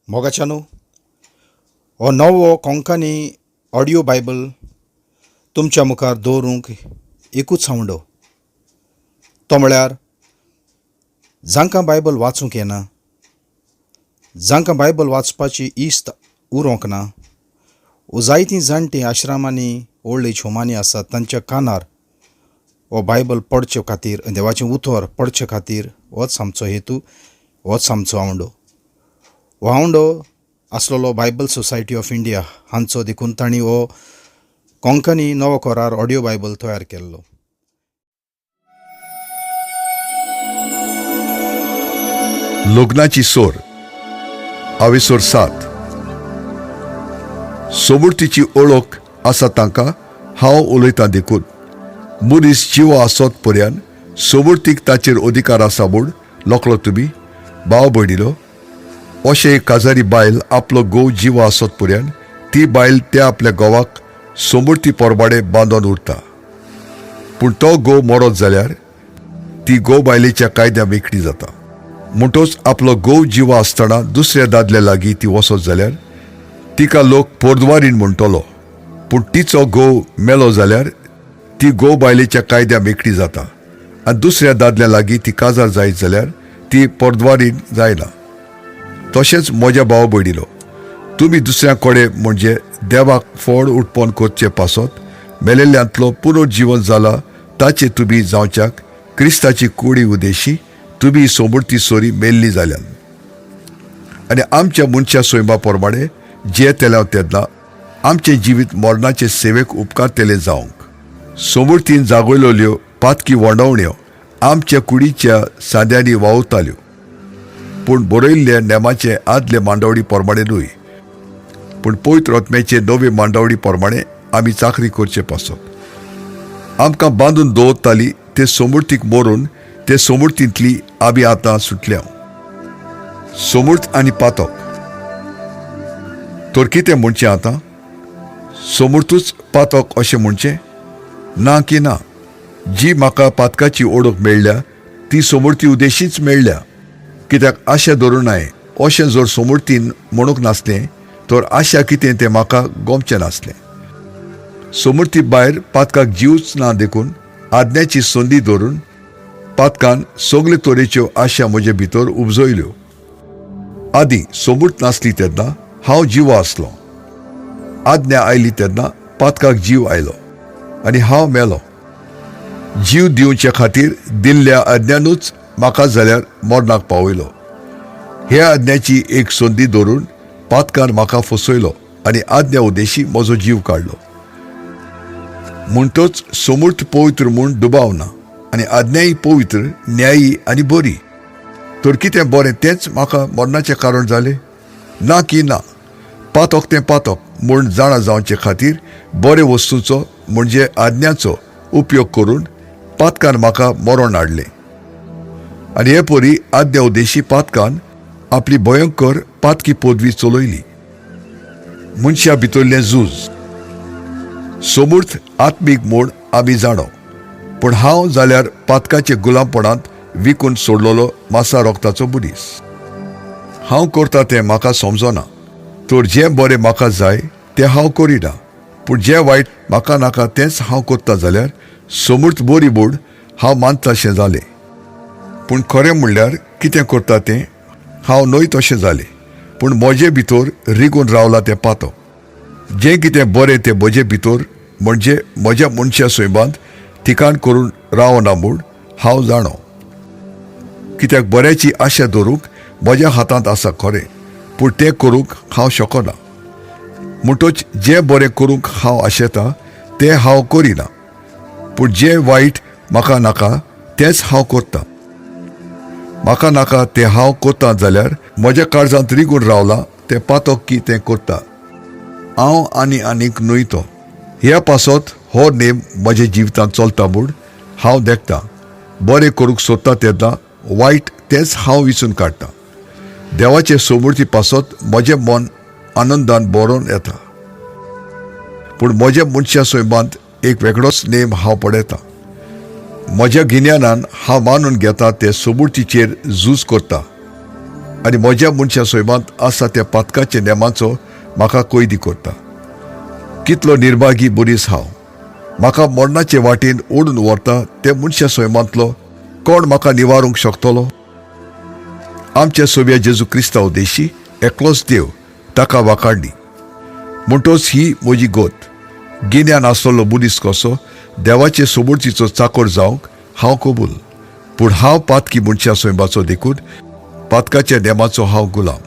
मोगाच्यानो, हो नवो Konkani audio Bible तुमच्या मुखार दवरूंक एकूच आवंडो, तो म्हळ्यार जांकां बायबल वाचूंक येना, जांकां बायबल वाचपाची इस्त उरोंक ना वो जायतीं जाणटीं आश्रमांनी, ओल्ड एज होमांनी आसात, तांच्या कानार हो बायबल पडचे खातीर, देवाचें उतर पडचे खातीर होच आमचो हेतू, होच आमचो आवंडो. हो आवंडो आसलेलो बायबल सोसायटी ऑफ इंडिया हांचो, देखून तांणी हो कोंकणी नवो करार ऑडियो बायबल तयार केल्लो. लग्नाची सोर आवेसोर सात. सोमूर्तीची ओळख आसा तांकां हांव उलयतां देखून मनीस जिवो आसत पर्यान सोमूर्तीक ताचेर अधिकार आसा म्हूण लोकलो तुमी भाव भयणीलो. अशें एक काजारी बायल आपलो घोव जिवो आसत पर्यान ती बायल त्या आपल्या घोवाक सोमूर्ती पोरबाडे बांदून उरता. पूण तो घोव मरत जाल्यार ती घोव बायलेच्या कायद्या मेकळी जाता. म्हणटोच आपलो घोव जिवो आसतना दुसऱ्या दादल्या लागीं ती वचत जाल्यार तिका लोक पोरद्वारीन म्हणटलो. पूण तिचो घोव मेलो जाल्यार ती घोव बायलेच्या कायद्या मेकळी जाता आनी दुसऱ्या दादल्या लागीं ती काजार जायत जाल्यार ती पोरद्वारीन जायना. तशेंच म्हज्या भाव भयणीलो, तुमी दुसऱ्या कडेन म्हणजे देवाक फळ उत्पन्न करचे पासत मेलेल्यांतलो पुनर्जीवन जाला ताचे तुमी जावच्याक क्रिस्ताची कुडी उदेशी तुमी सोमूर्ती सोरी मेल्ली जाल्यान. आनी आमच्या मनशा सैमा प्रमाणे जियेतल्या तेन्ना आमचें जिवीत मरणाचे सेवेक उपकारतलें जावंक सोमूर्तीन जागयलेल्यो पातकी वंडवण्यो आमच्या कुडीच्या सांद्यांनी वावुरताल्यो. पूण बरयल्ल्या नेमाचे आदले मांडावळी प्रमाणे न्हय, पूण पवित्र आत्म्याचे नवे मांडावळी प्रमाणे आमी चाकरी करचे पासत आमकां बांदून दवरताली ते सोमूर्तीक मरून ते सोमूर्तींतली आमी आतां सुटल्या. सोमूर्त आनी पातक तर कितें म्हणचें आतां? सोमूर्तूच पातक अशें म्हणचें ना की ना? जी म्हाका पातकाची ओळख मेळ्ळ्या ती सोमूर्ती उदेशीच मेळ्ळ्या. कित्याक आशा धरूं नये अशें जर सोमूर्तीन म्हणूंक नासलें तर आशा कितें तें म्हाका गोमचें नासलें. सोमूर्ती भायर पातकाक जीवच ना देखून आज्ञाची संदी धरून पातकान सगळे तरेच्यो आशा म्हजे भितर उपजयल्यो. आदीं सोमूर्त नासली तेन्ना हांव जिवो आसलो. आज्ञा आयली तेन्ना पातकाक जीव आयलो आनी हांव मेलो. जीव दिवचे खातीर दिल्ल्या आज्ञानूच म्हाका जाल्यार मरणाक पावयलो. ह्या आज्ञाची एक संदी धरून पातकान म्हाका फसयलो आनी आज्ञा उदेशी म्हजो जीव काडलो. म्हणटच सोमूर्त पवित्र म्हूण दुबाव ना आनी आज्ञाय पवित्र, न्यायी आनी बरी. तर कितें बरें तेंच म्हाका मरणाचें कारण जालें? ना की ना. पातक तें पातक म्हूण जाणा जावचे खातीर बरे वस्तूचो म्हणजे आज्ञाचो उपयोग करून पातकान म्हाका मरण हाडलें. आनी हे परी आज्ञा उदेशी पातकान आपली भयंकर पातकी पदवी चलयली. मनशा भितरलें झूज. सोमूर्त आत्मीक म्हूण आमी जाणो, पूण हांव जाल्यार पातकाचे गुलामपणांत विकून सोडलेलो मासा रोगताचो मनीस. हांव करता तें म्हाका समजना, तर जें बरें म्हाका जाय तें हांव करिना, पूण जें वायट म्हाका नाका तेंच हांव करता जाल्यार सोमूर्त बरी म्हूण हांव मानताशें जालें. पूण खरें म्हणल्यार कितें करता तें हांव न्हय तशें जालें, पूण म्हजे भितर रिगून रावला तें पातक. जें कितें बरें तें म्हजे भितर म्हणजे म्हज्या मनशा सैमांत ठिकाण करून रावना म्हूण हांव जाणो. कित्याक बऱ्याची आशा धरूंक म्हज्या हातांत आसा खरें, पूण तें करूंक हांव शकना. म्हणटच जें बरें करूंक हांव आशेतां तें हांव करिना, पूण जें वायट म्हाका नाका तेंच हांव करतां. म्हाका नाका तें हांव करतां जाल्यार म्हज्या काळजांत रिगून रावलां तें पातक की तें करता हांव आनी आनीक न्हय तो. ह्या पासत हो नेम म्हज्या जिवितांत चलता म्हूण हांव देखतां. बरें करूंक सोदता तेन्ना वायट तेंच हांव विचून काडटां. देवाचे सोमूर्ती पासत म्हजें मन आनंदान भरोन येता, पूण म्हज्या मनशा सैमांत एक वेगळोच नेम हांव पळयतां. म्हज्या गिन्यानान हांव मानून घेता ते सोमूर्तीचेर झूज करता आनी म्हज्या मनशा सैमांत आसा त्या पातकाच्या नेमाचो म्हाका कोयदी करता. कितलो निर्भागी मनीस हांव. म्हाका मरणाचे वाटेन ओडून व्हरता ते मनशा सैमांतलो कोण म्हाका निवारूंक शकतलो? आमच्या सोब्या जेजू क्रिस्तांव देशी एकलोच देव ताका वाखाडली. म्हणटोच ही म्हजी गोत. गिन्यान आसलेलो मनीस कसो देवाचे सोबुर्तीचो चाकोर जावंक हांव कबूल, पूण हांव पातकी मनशा सैमाचो देखून पातकाच्या नेमाचो हांव गुलाम.